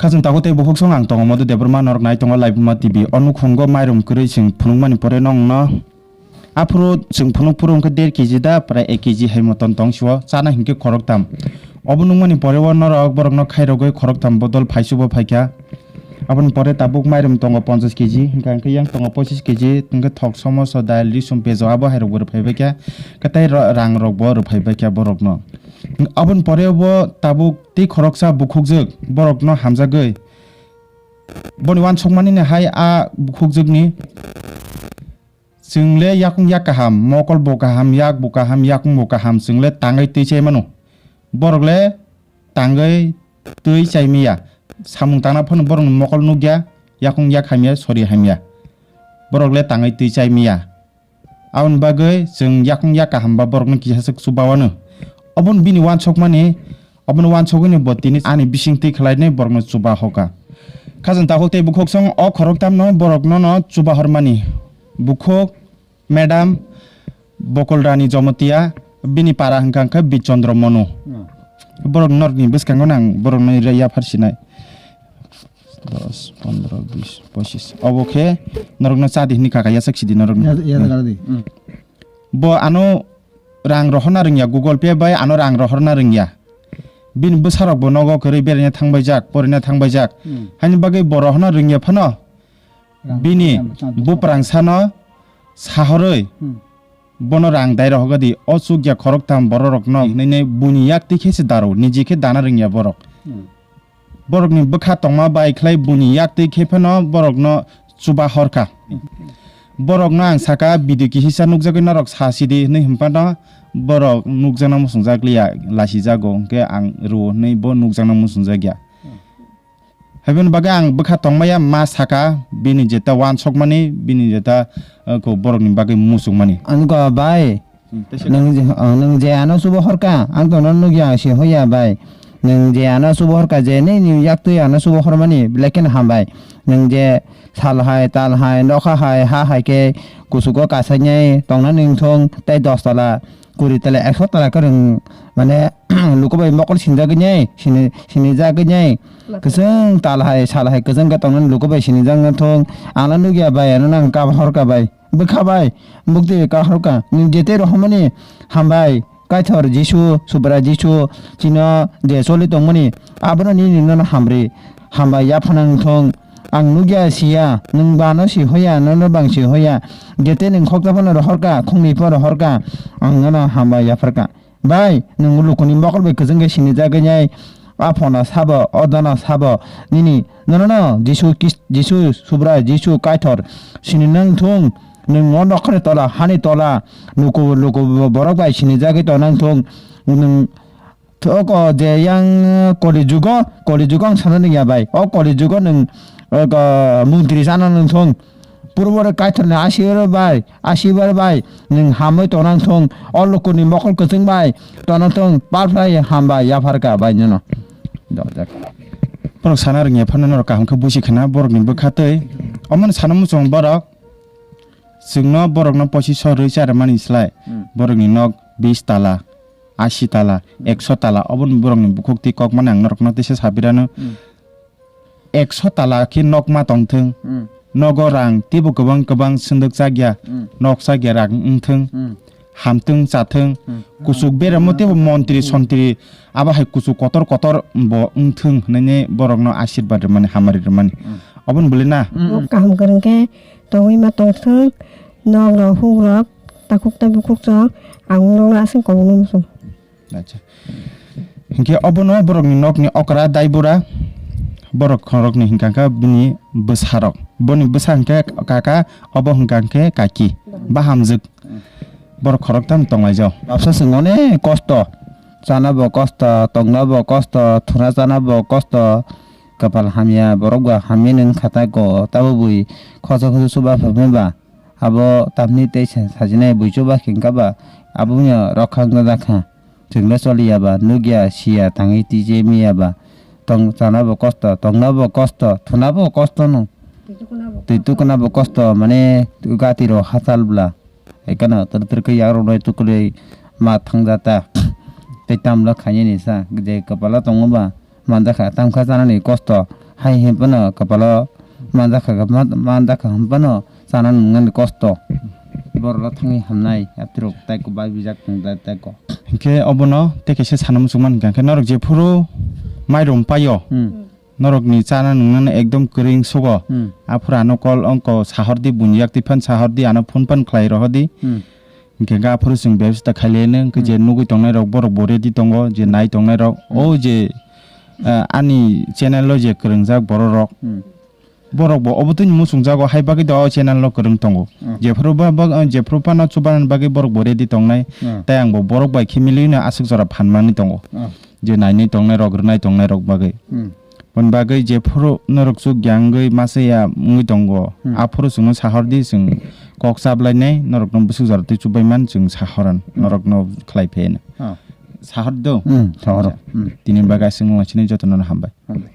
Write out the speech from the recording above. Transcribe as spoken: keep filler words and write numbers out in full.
Khachwng tabuk tei bukhuk song ang tongo Madhu Debbarma, norok nai tongo Laibuma T V. O nukhungo mairum kwrwi chwng phunukmani pore nongno aphuru chwng phunuk phuru wngkha der kg da, prai ek kg hai moton tong sio, chana hinkhe khoroktham. Obo nukmani pore o norok borokno khairogwi khoroktham bodol phaichubo phaikha. Aboni pore tabuk mairum tongo ponchas kg, hwnkha hwnkhe yang tongo pochis kg, hwnkhe thok, somoso, dail, risum, pejo abo hairokbo rwphaibaikha, kwtai ro-, rangrokbo rwphaibaikha borokno. Aboni pore bo tabuk tei khoroksa bukhukjwk borokno hamjagwi boni uansukmani hai a bukhukjwkni, chwng le yakung yak kaham, mokol bo kaham, yak bo kaham, yakung bo kaham, chwng le tangwi twi chai mano. Borok le tangwi twi chai miya. Samung tangna phano borokni mokol nukya, yakung yak hamya, sori hamya. Borok le tangwi twi chai miya. Aboni bagwi chwng yakung yak kaham ba borokno kisa swk chuba wano. Oboni bini uansukmani, oboni uansugwini bo tini ani bising twi khlainai borokno chuba hoka. Khajang takhuk tei bukhuk song o khoroktham no borokno no chuba hormani. Bukhuk, Madam, Bokol Rani Jomotia, bini para hwnkha hwnkhe Bichandra Manu. Hmm. Borok norokni bwskango nang borokno yaphar sinai. Dos, pondro, bis, pochis. Obo khe norokno chadi hwnwi kaka yasak sidi norokno. Ya, ya, ya, di. Hmm. Bo ano rang rohorna rwngya, Google Pay bai ano rang rohorna rwngya. Bini bwsarokbo nogo kwrwi beraina thangbaijak, porina thangbaijak. Hmm. Haini bagwi bo rohorna rwngya phano rang bini rohorna rwngya. Buprangsano sahorwi Hmm. bono rang dai rohorgadi, o chukya khoroktham bororokno hinwi buini yak twi khe se daro, niji khe dana rwngya borok. Hmm. Borokni bwkha tongma bai khlai buini yak twi khe phano borokno chuba horkha. Borokno ang saka, video kihisa nukjagwi norok sa sidi hwnwi hwnphano borok nukjakna muchungjak liya, lasijago, hwnkhe ang rw hwnwi bo nukjakna muchungjak ya. Haibini bagwi ang bwkha tongmaya ma saka, bini jeta uansukmani, bini jeta, uh, ko borokni bagwi muchungmani. Ang kha bai, Hmm, tei se nwng je, uh, nwng je ano chubo horka, ang tono nukya si hoya bai. Nwng je ano chubo horka, je nini yak twi ano chubo hormani, belai kheno hambai. Nwng je sal hai, tal hai, nokha hai, ha hai khe kuchugo kasainai tongna ningthung, tei dos tala, kuri tala, ekso tala kwrwng, mane, luku bai mokol sinjagwi nai, sini, sinijagwi nai. Kwchwng tal hai, sal hai, kwchwng khe tongnani luku bai sinijak nangthung. Ano nukya bai, ano nang kab horka bai. Bwkha bai, bukti kahorka, nwng jete rohormani hambai, Kaithor Jisu, Subrai Jisu, chino je choli tongmani, abono nini nono hamri, hambai yaphana wngthung. Ang nukya siya, nwng bano si hoya, nono bang si hoya, jete nwng khokta phano rohorka, khongni phano rohorka, ang nono hambai yapharka. Bai, nwng lukuni mokol bai kwchwng khe sinijagwi nai, a phona sabo, o dona sabo, nini, nono no, Jisu Khris-, Jisu Subrai, Jisu Kaithor, sini nang thung, nwng o nokhorni tola, hani tola, luku, luku borok bai sinijagwi tong nang thung, nwng th-, oko je yang Koli jugo, Koli jugo ang sana nangya bai, o Koli jugo nwng, oko, montri sana nang thung, Purbo re Kaitorni asirwr bai, asibar bai, nwng hamwi tonang thung, o lukuni mokol kwchwng bai tonang thung, palphlai hambai yapharka bai nono. Dojak. Borok sana rwngya phano norok kaham khe busi khna borokni bwkha twi. Omono sana muchung borok chwngno borokno pochi sorwi charwmani slai Hmm. borokni nok bis tala, asi tala, ekso tala, oboni borokni bukhuk twi kok mani ang norokno tisa sabirano. Hmm. Ekso tala khe nok ma tongthwng, Hmm. nogo rang teibo kwbang kwbang swndwk chakya, Hmm. nok chakya rang wngthwng, Hmm. hamthwng chathwng, Hmm. kuchuk beramo teibo montri sontri abo hai kuchuk kotor kotor bo wngthwng hwnwi borokno asirwbad rwmani, hamari rwmani. Hmm. Oboni bwlwi na? Hmm. Nok kaham kwrwng khe tongwi ma tongthwng, nok rok huk rok takhuk tei bukhuk rok ang nokno aswk kobokno muchung. Acha. Hinkhe obono borokni nokni okra daibura, borok khoroknwi hinkha khe bini bwsarok. Boni bwsa hinkhe kaka, obo hinkha khe kaki. Bahamjwk. Borok khoroktham tonglaijao. Babsa chwng onek kosto. Chana bo kosto, tongna bo kosto, thuna chana bo kosto. Kwpal hamya, borok ba hamya nwng khatai ko, tabo bui khosa khosa chuba phaimani ba. Abo tamni tei sa-, sajinai bui chuba khe wngkha ba, abo wngya rok kha wngya jakha. Chwngno choliya ba, nukya, siya, tangwi tije miya ba. Tong chana bo kosto, tongna bo kosto, thuna bo kosto no. Twi tukuna bo kosto, mane gati rok hachal bla. Ekano tor tor khe yak rok nai tukulwi ma thangjata. Tei tamlo khainani sa, je kwpalo tongo ba, manjakha, tamkha chanani kosto. Hai hwnphano kwpalo manjakha, manjakha hwnphano chana nungnani kosto. Borokno thangwi hamnai, aphirok tei ko bai bijak tong tei ko. Hinkhe obono tei kaisa sana muchungma hinkha, hinkhe norok jephuru mairum paio, hmm, norokni chana nungnani ekdom kwrwing sugo. Hmm. Aphuru ano kol ongko sahordi, buini yak twi phan sahordi, ano phone phan khlai rohordi. Hmm. Hinkhe ga aphuru chwng bebasta khailaianw, hinkhe je, hmm, nugwi tongnairok borok bo ready tongo, je nai tongnairok, hmm, o je, ah, ani channel o je kwrwngjak bororok, hmm, borok bo obo twi muchungjago, hai bagwi do o channel o kwrwng tongo. Hmm. Jephuru ba, ba, jephuru phano chubanani bagwi borok bo ready tongnai, hmm, tei ang bo borok bai khe miliwino aswk jora phanmani tongo. Hmm. Je nainwi tongnairok, rwnai tongnairok bagwi. Hmm. Boni bagwi jephuru norok chuk yangwi masa ya wngwi tongo, hmm, aphuru chwngno sahordi, chwng kok chablainai, norokno bwswk jora twi chubaiman chwng sahoran, hmm, norokno khlai pheno. Ah. Sahor do? Hmm, sahoro. Acha. Hmm. Tini bagwi aswk wnglaisini jotono hambai. Hambai.